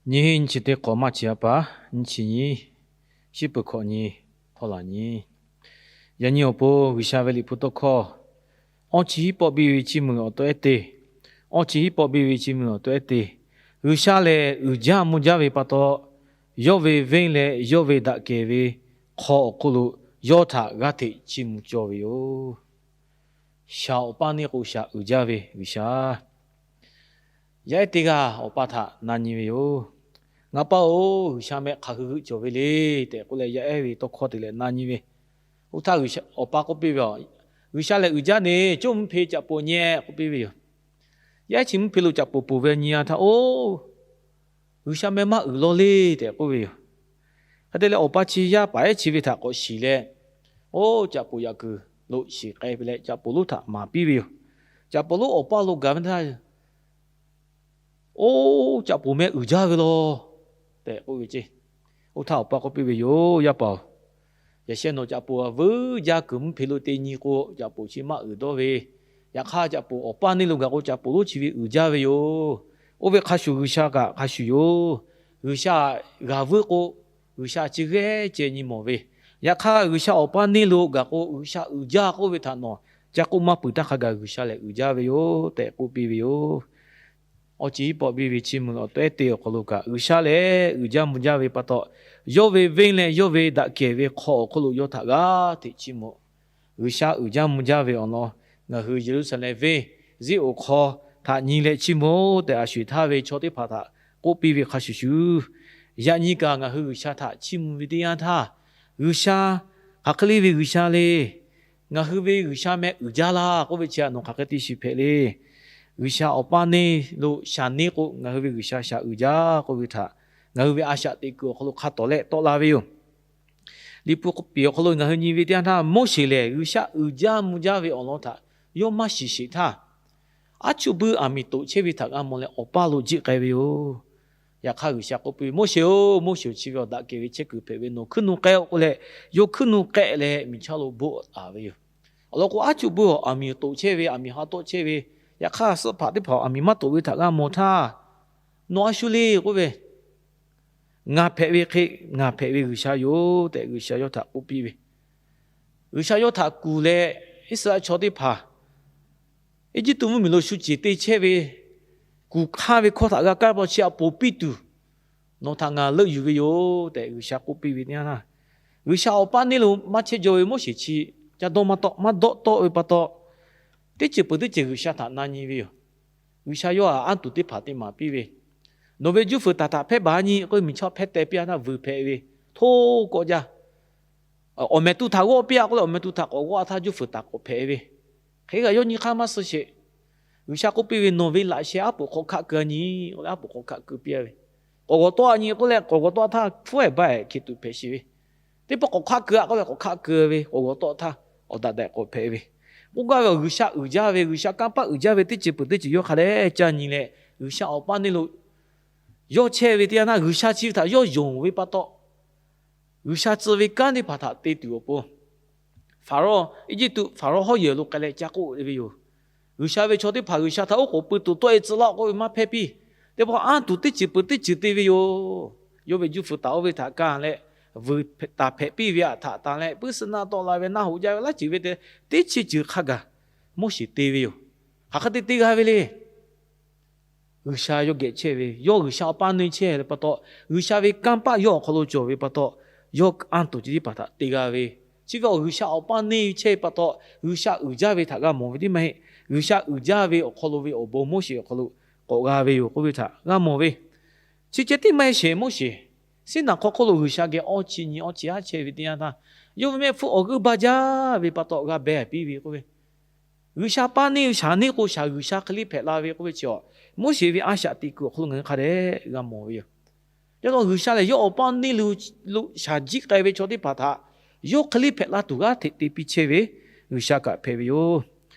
Nyiˇ hinˉ nyiˇ chi teˇ hk'awꞈ maˇ chi a pa, nyiˇ chi nyi, shiˉ peuˬ hkawꞈ nyi, hk'awˇ laˬ nyi. Yaꞈ nyi awˬ pon G'uiˬsha ve liꞈ hpu tawˇ hkawˇ, awˇ chi hiˉ pawˆ biˇ ve chiˇ mvuh awˬ to ehˉ te, awˇ chi hiˉ pawˆ biˇ ve chiˇ mvuh awˬ to ehˉ te, G'uiˬsha lehˬ uiˍ jaˇ mvuh jaˇ ve pa taw, yawˇ ve venˇ leh yawˇ ve daꞈ kehˬ ve hk'aw awˬ hk'oˆ lo yawˇ htaꞈ g'aˇ hteꞈ chiˇ mvuh cawˇ ve yoˬ. Shaˍ awˬ paˇ neˇ k'o shaˍ uiˍ jaˇ ve G'uiˬsha. Yaˇ ehˉ teˇ g'aˇ awˬ pa htaꞈ na nyi ve yoˬ. Ngaˬ pa-oˬ, G'uiˬsha meh hk'aˬ hui heuˆ cawˬ ve le tehꞈ k'oˆ leh yaˇ ehˉ ve tawˇ hkawˇ te leh na nyi ve. Oˇ htaˇ G'uiˬsha awˬ pa k'oˆ piˇ ve, G'uiˬsha lehˬ uiˍ jaˇ neˇ, coˇ mvuhˇ hpe caꞈ poˍ nyi-e k'oˆ piˇ ve yoˬ. Yaˇ ehˉ chi mvuhˇ hpe lo caꞈ poˍ poˍ ve nyi-a htaˇ, oˇ, G'uiˬsha meh maˇ uiˍ law le tehꞈ k'oˆ ve yoˬ. Hk'e te leh awˬ pa chi yaˇ paˍ ehˉ chi ve htaꞈ k'awꞈ shiˍ leh, oˇ, caꞈ poˍ yaꞈ kuiˬ lo shiˍ k'ai ve leh caꞈ poˍ lonˉ htaꞈ maˍ piˇ ve yoˬ. Caꞈ poˍ lonˉ awˬ paˇ lo gaˬ ve htaˇ, oˇ, caꞈ poˍ meh uiˍ jaˇ ve law tehꞈ k'oˆ ve ceˇ. Oˇ htaˇ awˬ pa k'oˆ piˇ ve yoˬ, Yaˇ paˍ-oˬ, yaꞈ sheh nawˬ caꞈ poˍ a vuiˬ jaˇ kuiˬ mvuhˇ hpe lo te nyi k'o, caꞈ poˍ chi maˇ uiˍ dawˇ ve. Yaꞈ hk'aˇ caꞈ poˍ awˬ paˇ neˇ lo gaˬ k'o, caꞈ poˍ lonˉ chi ve uiˍ jaˇ ve yoˬ. Oˇ ve hk'a shuˍ G'uiˬsha kaꞈ hk'a shuˍ yoˬ. G'uiˬsha g'a vuiˬ k'o, G'uiˬsha chi g'ehˇ ceh nyi mawˬ ve. Yaꞈ hk'aˇ G'uiˬsha awˬ paˇ neˇ lo gaˬ k'o, G'uiˬsha uiˍ jaˇ k'oˆ ve htaꞈ nawˬ ca k'oˆ maˇ peuˬ htaˇ hk'a gaˬ G'uiˬsha lehˬ uiˍ jaˇ ve yoˬ tehꞈ k'oˆ piˇ ve yoˬ. Awˇ chi hiˉ pawˆ biˇ ve chiˇ mvuh awˬ to ehˉ te awˬ hk'aw lo kaꞈ, G'uiˬsha lehˬ uiˍ jaˇ mvuh jaˇ ve pa taw, yawˇ ve venˇ leh yawˇ ve daꞈ kehˬ ve hk'aw awˬ hk'oˆ lo yawˇ htaꞈ g'aˇ hteꞈ chiˇ mvuh. G'uiˬsha uiˍ jaˇ mvuh jaˇ ve awˬ lawn ngaˬ hui Yeˍruˆsaˍlehnˍ venˇ Ziˉonˍ hk'aw htaꞈ nyi leh chiˇ mvuh tehꞈ, a sho eˬ htaˇ ve chaw teˇ hpaˍ htaꞈ k'oˆ piˇ ve hk'a shuˍ shuˍ, yaꞈ nyi kaꞈ ngaˬ hui G'uiˬsha htaꞈ chiˇ mvuh ve teˇ yanˇ htaˇ, G'uiˬsha hk'aˬ hk'e le ve G'uiˬsha le. Ngaˬ hui ve G'uiˬsha meh uiˍ jaˇ laˇ k'oˆ ve chi htaꞈ nawˬ hk'aˬ hk'e te shiˍ hpehꞈ le. G'uiˬsha awˬ paˇ neˇ lo shaˍ neˇ k'o, ngaˬ hui ve G'uiˬsha shaˍ uiˍ jaˇ k'oˆ ve htaꞈ ngaˬ hui ve a shaꞈ teꞈ kuiˬ awˬ hk'aw lo hk'a tawˍ leh tawˆ la ve yoˬ. Liꞈ hpu k'oˆ piˍ awˬ hk'aw lo ngaˬ hui nyi ve teˇ yanˇ htaˇ, Moˉseˍ lehˬ G'uiˬsha uiˍ jaˇ mvuh jaˇ ve awˬ lawn htaꞈ yawˇ maˇ shiˍ sheˍ htaˇ, aˉ chuˇ buiˇ aˬ miˍ toꞈ chehˇ ve htaꞈ g'a mawˬ leh awˬ paˇ lo jiˆ k'ai ve yoˬ. Yaꞈ hk'aˇ G'uiˬsha k'oˆ piˇ ve, Moˉseˍ-oˬ, Moˉseˍ-oˬ, chi ve awˬ daꞈ kehˬ ve chehˇ kuiˬ hpehꞈ ve, nawˬ hkuiˉ nu k'ai-oˆ k'oˆ leh, yawˇ hkuiˉ nu k'ai leh miˬ chaˇ lo boˆ taˍ ve yoˬ. Awˬ lawn k'o, aˉ chuˇ buiˇ aˬ miˍ toꞈ chehˇ ve, aˬ miˍ ha tawˆ chehˇ ve, yaꞈ hk'aˇ suhˆ hpaꞈ teˇ hpaˍ aˬ miˍ maˇ toꞈ ve htaꞈ g'a mawˬ htaˇ, nawˬ a shu le k'oˆ ve, ngaˬ hpehꞈ ve hk'e, ngaˬ hpehꞈ ve G'uiˬsha yoˬ tehꞈ G'uiˬsha yawˇ htaꞈ k'oˆ piˇ ve. G'uiˬsha yawˇ htaꞈ kuˬ leh Iˉsaˍreˍlaˆ chaw teˇ hpaˍ Eˇjiˇtuꞈ mvuhˇmiˬ lo shu ceˬ te chehˇ ve kuˬ hk'aˇ ve hkawˇ htaꞈ g'a kaˇ paw chi a poˍ piˇ tuˬ, nawˬ htaꞈ ngaˬ leuˆ yuˬ ve yoˬ tehꞈ G'uiˬsha k'oˆ piˇ ve teˇ yanˇ htaˇ, G'uiˬsha awˬ paˇ neˇ lo maˇ chehˇ jaw ve Moˉseˍ chi ca dawˇ maˇ tawˆ, maˇ dawˆ tawˆ ve pa taw, teˇ ceuˬ peuˬ teˇ ceuˬ G'uiˬsha htaꞈ na nyi ve yoˬ. G'uiˬsha yawˇ htaꞈ anˇ tuˬ teˇ hpaˍ te maˍ piˇ ve, Nawˬ ve juˇ fuiˍ taˍ htaꞈ hpehˇ baˬ nyi k'oˆ ve, miˬ chaˇ hpehˇ teh piˇ-a htaˇ vuiˬ hpehꞈ ve, hto kawˆ jaˇ. Awˬ meh tu htaꞈ g'awˆ piˇ-a k'oˆ leh, awˬ meh tu htaꞈ k'awꞈ g'awˆ htaˇ juˇ fuiˍ taˍ k'awꞈ hpehꞈ ve. Hk'e kaꞈ yawˇ nyi hk'aˇ maˇ suh sheˍ. G'uiˬsha k'oˆ piˇ ve, Nawˬ ve laꞈ sheh aˉ poꞈ hk'aw hkaˆ keu-a nyi k'oˆ leh, aˉ poꞈ hk'aw hkaˆ keu piˇ-a ve. K'awꞈ g'awˬ tawˆ-a nyi k'oˆ leh, k'awꞈ g'awˬ tawˆ htaˇ hpfuhˇ-ehˍ baˆ-ehˍ hke tuꞈ hpehꞈ sheˍ ve. Teˇ pawˆ k'awꞈ hkaˆ keu-a k'oˆ leh, k'awꞈ hkaˆ keu ve, k'awꞈ g'awˬ tawˆ htaˇ awˬ daꞈ daꞈ k'awꞈ hpehꞈ ve. K'oˆ gaˇ ve, G'uiˬsha uiˍ jaˇ ve, G'uiˬsha kanˇ paˆ uiˍ jaˇ ve teˇ ceuˬ peuˬ teˇ ceuˬ yawˇ hk'a dehꞈ caˇ nyi leh, G'uiˬsha awˬ paˇ neˇ lo yawˇ chehˇ ve teˇ yanˇ htaˇ, G'uiˬsha chi ve htaꞈ yawˇ yonˍ ve pa taw, G'uiˬsha tcuh ve kanˉ teˇ hpaˍ htaꞈ te tuˬ awˬ pon, Hpaˍrawˇ, Eˇjiˇtuꞈ Hpaˍrawˇ hawˉ yehˬ lo k'ai leh ca k'oˆ ve yoˬ. G'uiˬsha ve chaw teˇ hpaˍ G'uiˬsha htaꞈ oˉ k'oˍ pui tuˬ tawˆ-e tcuh laˇ k'oˆ ve maˇ hpehˇ piˇ. Teˇ pawˆ anˇ tuˬ teˇ ceuˬ peuˬ teˇ ceuˬ te ve yoˬ. Yawˇ ve juˇ fuiˍ taˍ oˇ ve htaꞈ ka leh, vuiˬ taˍ hpehꞈ piˇ ve htaꞈ taˍ leh, puiˉ suhˍ naˆ tawˆ la ve, naˆ hoꞈ jaˇ ve, laˇ ceuˬ ve te, teˇ chi ceuˬ hk'a gaˬ Moˉseˍ te ve yoˬ. Hk'aˬ hk'e te te g'a ve le. G'uiˬsha yawˇ geh chehˇ ve, yawˇ G'uiˬsha awˬ paˇ neˇ chehˇ ve pa taw, G'uiˬsha ve kanˇ paˆ yawˇ awˬ hk'aw lo cawˬ ve pa taw, yawˇ anˇ tuˬ chi teˇ hpaˍ htaꞈ te g'a ve. Chi ve awˬ G'uiˬsha awˬ paˇ neˇ chehˇ ve pa taw, G'uiˬsha uiˍ jaˇ ve htaꞈ g'a mawˬ ve teˇ maˇ heˆ. G'uiˬsha uiˍ jaˇ ve awˬ hk'aw lo ve awˬ bon Moˉseˍ awˬ hk'aw lo k'awꞈ g'a ve yoˬ k'oˆ ve htaꞈ g'a mawˬ ve. Chi ceh tiˉ maˇ heˆ sheˍ, Moˉseˍ Siˉnaˍ hk'aw hk'oˆ lo G'uiˬsha geh awˇ chi nyi awˇ chi haˉ chehˇ ve teˇ yanˇ htaˇ, yawˇ ve mehˆ hpfuhˇ awˬ g'euˆ baˇ jaˇ ve pa taw g'a beh piˇ ve k'oˆ ve, G'uiˬsha paˇ neˇ ve shaˍ neˇ k'o shaˍ G'uiˬsha hk'e le hpehꞈ la ve k'oˆ ve chi a, Moˉseˍ ve a shaꞈ teꞈ kuiˬ awˬ hk'aw lo ngaˬ hui hk'a dehꞈ g'a mawˬ ve yoˬ. Yaꞈ hk'aˇ G'uiˬsha lehˬ yawˇ awˬ paˇ neˇ lo shaˍ jiˆ k'ai ve chaw teˇ hpaˍ htaꞈ yawˇ hk'e le hpehꞈ la tuˬ g'aˇ hteꞈ te piˇ chehˇ ve G'uiˬsha kaꞈ hpehꞈ ve yoˬ.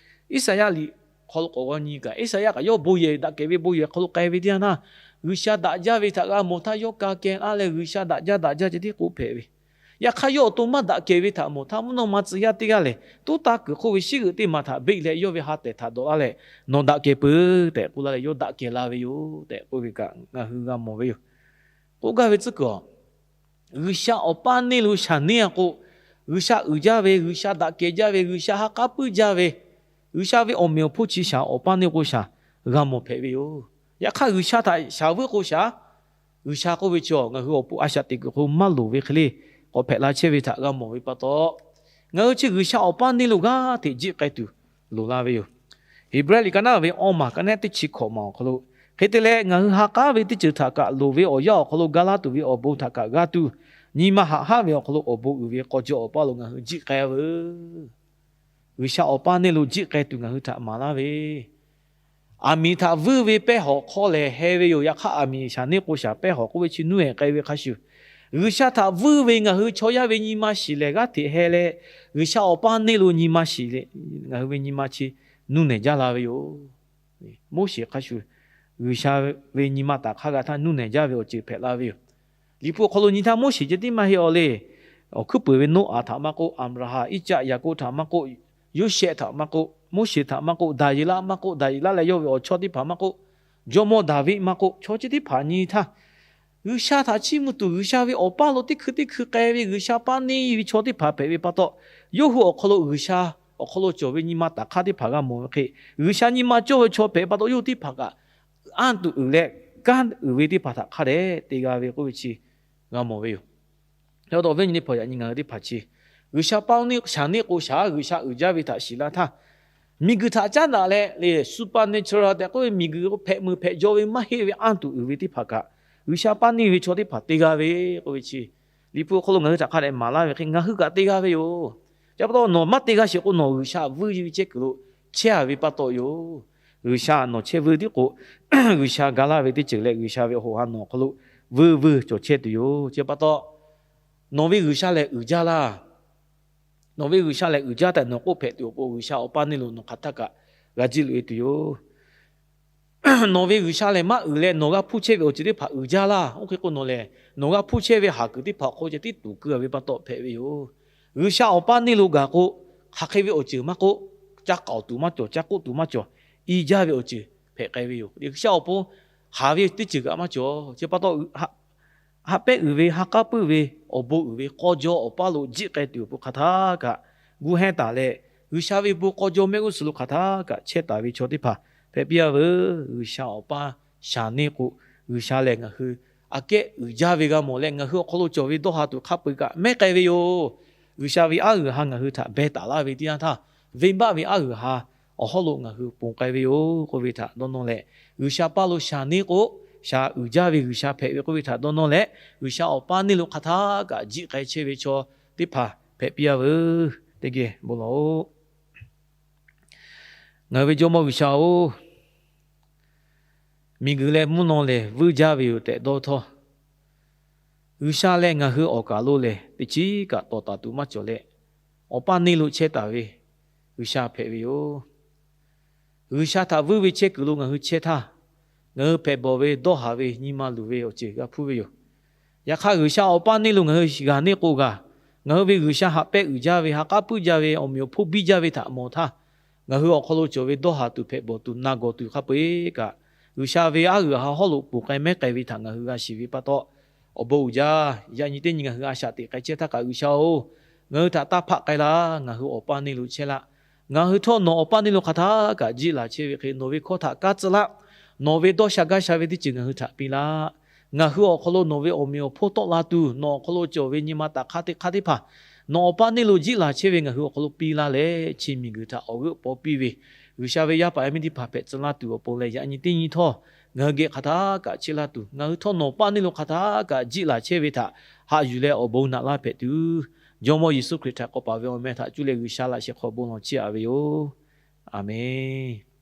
Iˉsaˍyaˆ liꞈ hk'aw lo k'awꞈ g'aw nyi kaꞈ, Iˉsaˍyaˆ kaꞈ yawˇ bon yehˬ daꞈ kehˬ ve bon yehˬ hk'aw lo k'ai ve teˇ yanˇ htaˇ, G'uiˬsha daꞈ jaˇ ve htaꞈ g'a mawˬ htaˇ yawˇ ka keh laˇ leh G'uiˬsha daꞈ jaˇ daꞈ jaˇ ceh tiˉ k'oˆ hpehꞈ ve. Yaꞈ hk'aˇ yawˇ awˬ to maˇ daꞈ kehˬ ve htaꞈ mawˬ htaˇ, mvuhˇ naw ma tcuh yaˇ teˇ g'aˇ lehˬ, toˉ taˇ kuiˬ hk'oˆ ve shiˉ g'euꞈ teˇ maˬ htaꞈ beˆ leh yawˇ ve ha tehˬ htaꞈ dawꞈ laˇ leh, Nawˬ daꞈ kehˬ peuˬ tehꞈ k'oˆ laˇ leh, yawˇ daꞈ kehˬ la ve yoˬ tehꞈ k'oˆ ve kaꞈ ngaˬ hui g'a mawˬ ve yoˬ. k'oˆ gaˇ ve tcuhˉ kuiˬ-oˬ, G'uiˬsha awˬ paˇ neˇ lo shaˍ neˇ-a k'o, G'uiˬsha uiˍ jaˇ ve, G'uiˬsha daꞈ kehˬ jaˇ ve, G'uiˬsha ha k'aˉ puiˉ jaˇ ve, G'uiˬsha ve awˬ meꞈ awˬ hponˇ chi shaˍ awˬ paˇ neˇ k'o shaˍ g'a mawˬ hpehꞈ ve yoˬ. Yaꞈ hk'aˇ, G'uiˬsha htaꞈ shaˍ vuiˉ k'o shaˍ, G'uiˬsha k'oˆ ve chi ngaˬ hui awˬ pon a shaꞈ teꞈ kuiˬ hk'o maˇ loˍ ve hk'e le k'awꞈ hpehꞈ la chehˇ ve htaꞈ g'a mawˬ ve pa taw, ngaˬ hui chi G'uiˬsha awˬ paˇ neˇ lo g'aˇ hteꞈ jiˆ k'ai tuˬ loˍ la ve yoˬ. Heˍbrehˇ liꞈ ka naˉ ve awˇ maˬ ka naˉ teˇ chi hkawꞈ maˬ awˬ hk'aw lo, hk'e te leh, ngaˬ hui ha k'aˉ ve teˇ ceuˬ htaꞈ kaꞈ loˍ ve awˬ yanˇ awˬ hk'aw lo ga laˇ tuˬ ve awˬ bon htaꞈ kaꞈ g'a tuˬ, nyi ma haꞈ haˉ ve awˬ hk'aw lo awˬ bon uiˍ ve k'aw jaw awˬ paˇ lo ngaˬ hui jiˆ k'ai-a veuˬ. G'uiˬsha awˬ paˇ neˇ lo jiˆ k'ai tuˬ ngaˬ hui htaꞈ maˍ laˇ ve, aˬ miˍ htaꞈ vuiˇ ve pehˇ hawˍ hk'aw lehˬ heh ve yoˬ. Yaꞈ hk'aˇ, aˬ miˍ shaˍ neˇ k'o shaˍ pehˇ hawˍ k'oˆ ve chi nuˇ ehˍ k'ai ve hk'a shuˍ, G'uiˬsha htaꞈ vuiˇ ve ngaˬ hui chaw yaˇ ve nyi ma shiˍ lehˬ g'aˇ hteꞈ heh leh, G'uiˬsha awˬ paˇ neˇ lo nyi ma shiˍ leh, ngaˬ hui ve nyi ma chi nuˇ nehˬ jaˇ la ve yoˬ. Moˉseˍ hk'a shuˍ, G'uiˬsha ve nyi ma taˍ hk'aˇ g'a htaˇ nuˇ nehˬ jaˇ ve awˬ ceuˬ hpehꞈ la ve yoˬ. Liꞈ hpu awˬ hk'aw lo nyi htaˇ, Moˉseˍ ceh tiˉ maˇ heˆ awˬ le. Awˬ hkuiˉ puiˍ ve Noˉaꞈ htaꞈ maˇ k'oˆ, Aˍbraˍhanˍ, Iˉcaˆ, Yaˍkoˆ htaꞈ maˇ k'oˆ, Yoˇsehꞈ htaꞈ maˇ k'oˆ, Moˉseˍ htaꞈ maˇ k'oˆ, Daˍyeˍlaˆ maˇ k'oˆ, Daˍyeˍlaˆ leh yawˇ ve awˬ chawˇ teˇ hpaˍ maˇ k'oˆ, jawˇmawˇ Daˍviˆ maˇ k'oˆ, chaw chi teˇ hpaˍ nyi htaˇ, G'uiˬsha htaꞈ chiˇ mvuh tuˬ G'uiˬsha ve awˬ paˇ lo teˇ hkui teˇ hkui k'ai ve G'uiˬsha paˇ neˇ ve chaw teˇ hpaˍ hpehꞈ ve pa taw, yawˇ hui awˬ hk'aw lo G'uiˬsha awˬ hk'aw lo cawˬ ve nyi ma taˍ hk'aˇ teˇ hpaˍ g'a mawˬ ve hk'e, G'uiˬsha nyi ma cawˇ ve chaw hpehꞈ ve pa taw, yawˇ hui teˇ hpaˍ kaꞈ anˇ tuˬ uiˍ leh kanˉ uiˍ ve teˇ hpaˍ htaꞈ hk'a dehꞈ te g'a ve k'oˆ ve chi g'a mawˬ ve yoˬ. Yaꞈ hk'aˇ, awˬ viˉ awˬ nyi teˇ hpaˍ, yaꞈ nyi ngaˬ hui teˇ hpaˍ chi G'uiˬsha paˇ neˇ shaˍ neˇ k'o shaˍ, G'uiˬsha uiˍ jaˇ ve htaꞈ shiˍ laˇ htaˇ, miˬguiˬ htaꞈ caˉ daꞈ leh le supernatural tehꞈ k'oˆ ve miˬguiˬ hpehꞈ meuˍ hpehꞈ jaw ve maˇ heˆ ve anˇ tuˬ uiˍ ve teˇ hpaˍ kaꞈ, G'uiˬsha paˇ neˇ ve chaw teˇ hpaˍ te g'a ve k'oˆ ve chi, Liꞈ hpu awˬ hk'aw lo ngaˬ hui htaꞈ hk'a dehꞈ maˍ laˇ ve hk'e, ngaˬ hui kaꞈ te g'a ve yoˬ. Chi pa taw, nawˬ maˇ te g'a sheˍ k'o, nawˬ G'uiˬsha vuiˇ ve chehˇ kuiˬ lo chehˇ-a ve pa taw yoˬ. G'uiˬsha nawˬ chehˇ vuiˇ tiˉ k'o, G'uiˬsha ga laˇ ve teˇ ceuˬ leh G'uiˬsha ve awˬ hoꞈ ha nawˬ awˬ hk'aw lo vuiˇ vuiˇ cawˬ chehˇ tuˬ yoˬ. Chi pa taw, nawˬ ve G'uiˬsha lehˬ uiˍ jaˇ laˇ. Nawˬ ve G'uiˬsha lehˬ uiˍ jaˇ tehꞈ nawˬ k'oˆ hpehꞈ tuˬ awˬ pon, G'uiˬsha awˬ paˇ neˇ lo nawˬ hk'aˬ htaˇ kaꞈ g'a jiˇ loꞈ-e tuˬ yoˬ. Nawˬ ve G'uiˬsha lehˬ maˇ uiˍ leh, nawˬ g'a hpuˇ chehˇ ve awˬ ceuˬ teˇ hpaˍ uiˍ jaˇ laˇ. Oˇ hk'e k'o, nawˬ lehˬ nawˬ g'a hpuˇ chehˇ ve haˍ kuiˬ teˇ hpaˍ awˬ hk'aw ceh tiˉ tuˍ keu-a ve pa taw hpehꞈ ve yoˬ. G'uiˬsha awˬ paˇ neˇ lo gaˬ k'o, hk'aˬ hk'e ve awˬ ceuˬ maˇ k'oˆ, ca k'aoˍ tuˬ maˇ cawˬ, ca k'oˆ tuˬ maˇ cawˬ, i jaˇ ve awˬ ceuˬ hpehꞈ k'ai ve yoˬ. G'uiˬsha awˬ pon haˍ ve teˇ ceuˬ kaꞈ maˇ cawˬ. Chi pa taw, haꞈ pehˉ uiˍ ve, ha k'aˉ puiˉ ve, awˬ bon uiˍ ve k'aw jaw awˬ paˇ lo jiˆ k'ai tuˬ awˬ pon hk'aˬ htaˇ kaꞈ gu hehnˇ taˍ leh, G'uiˬsha ve bon k'aw jaw mehˆ g'uˇ suhˍ lo hk'aˬ htaˇ kaꞈ chehˇ taˍ ve chaw teˇ hpaˍ hpehꞈ piˇ-a veuˬ. G'uiˬsha awˬ paˇ shaˍ neˇ k'o, G'uiˬsha lehˬ ngaˬ hui aꞈ kehˉ uiˍ jaˇ ve g'a mawˬ leh, ngaˬ hui awˬ hk'aw lo cawˬ ve dawˇ haˍ tuˬ hk'a peu-eˬ kaꞈ mehˉ k'ai ve yoˬ. G'uiˬsha ve aˉ g'uiˬ ha ngaˬ hui htaꞈ beh taˍ laˇ ve teˇ yanˇ htaˇ, venˇbaˆ ve aˉ g'uiˬ ha awˬ hawˉ lo ngaˬ hui ponˬ k'ai ve yoˬ k'oˆ ve htaꞈ dawˇ nawˇ leh, G'uiˬsha paˇ lo shaˍ neˇ k'o, shaˍ uiˍ jaˇ ve G'uiˬsha hpehꞈ ve k'oˆ ve htaꞈ dawˇ nawˇ leh, G'uiˬsha awˬ paˇ neˇ lo hk'aˬ htaˇ kaꞈ jiˆ k'ai chehˇ ve chaw teˇ hpaˍ hpehꞈ piˇ-a veuˬ. Teˇ geh bon lawˬ-oꞈ. Ngaˬ hui ve Jawˇmawˇ G'uiˬsha-oˬ, miˬguiˬ leh mvuhˇ naw lehˬ vuiˇ jaˇ ve yoˬ tehꞈ dawˇ htawˇ, G'uiˬsha leh ngaˬ hui awˬ kaˬ lo lehˬ teꞈ chiˉ kaꞈ tawˍ taˍ tuˬ maˇ cawˬ leh, awˬ paˇ neˇ lo chehˇ taˍ ve G'uiˬsha hpehꞈ ve yoˬ. G'uiˬsha htaꞈ vuiˇ ve chehˇ kuiˬ lo ngaˬ hui chehˇ htaˇ, ngaˬ hui hpehꞈ bawˬ ve dawˇ haˍ ve nyi ma luˬ ve awˬ ceuˬ g'a hpuˇ ve yoˬ. Yaꞈ hk'aˇ, G'uiˬsha awˬ paˇ neˇ lo ngaˬ hui g'a neˇ k'o g'a, ngaˬ hui ve G'uiˬsha haꞈ pehˉ uiˍ jaˇ ve, ha k'aˉ puiˉ jaˇ ve, awˬ meꞈ awˬ hponˇ biˇ jaˇ ve htaꞈ mawˬ htaˇ, ngaˬ hui awˬ hk'aw lo cawˬ ve dawˇ haˍ tuˬ, hpehꞈ bawˬ tuˬ, na gawˬ tuˬ hk'a peu-eˬ kaꞈ, G'uiˬsha ve aˉ g'uiˬ ha hawˉ lo ponˬ k'ai mehˉ k'ai ve htaꞈ ngaˬ hui g'a shiˍ ve pa taw, awˬ bon uiˍ jaˇ. Yaꞈ nyi teˇ nyi ngaˬ hui a shaꞈ teꞈ k'ai chehˇ htaˇ kaꞈ, G'uiˬsha-oˬ, ngaˬ hui htaꞈ taˇ hpaˆ k'ai laˇ. Ngaˬ hui awˬ paˇ neˇ lo chehˇ laˇ. Ngaˬ hui htawˇ nawˬ awˬ paˇ neˇ lo hk'aˬ htaˇ kaꞈ jiˆ laˬ chehˇ ve hk'e, nawˬ ve hkawˇ htaꞈ kaˉ tcuh laˇ. Nawˬ ve dawˇ sha gaˇ sha ve teˇ ceuˬ ngaˬ hui htaꞈ piˇ laˇ. Ngaˬ hui awˬ hk'aw lo nawˬ ve awˬ meꞈ awˬ hponˇ tawˆ la tuˬ, nawˬ awˬ hk'aw lo cawˬ ve nyi ma taˍ hk'aˇ teˇ hk'aˇ teˇ hpaˍ nawˬ awˬ paˇ neˇ lo jiˆ laˬ chehˇ ve ngaˬ hui awˬ hk'aw lo piˇ laˇ leh, chi miˬguiˬ htaꞈ awˬ g'euˆ paw piˇ ve G'uiˬsha ve yaˇ paˍ yaˇ miˇ teˇ hpaˍ hpehꞈ tcuh laˇ tuˬ awˬ pon leh, yaꞈ nyi teˇ nyi htawˇ ngaˬ hui geh hk'aˬ htaˇ kaꞈ chehˇ laˇ tuˬ, ngaˬ hui htawˇ nawˬ paˇ neˇ lo hk'aˬ htaˇ kaꞈ jiˆ laˬ chehˇ ve htaꞈ haꞈ yuˬ leh awˬ bon naꞈ laˇ hpehꞈ tuˬ, Jawˇmawˇ Yeˍsuˆ Hkriꞈ htaꞈ k'awꞈ paˍ ve awˬ meh htaꞈ cuˇ leh G'uiˬsha laꞈ shehˍ hk'aw bon lawˬ chiˇ aꞈ ve yoˬ. Aˬmenˍ.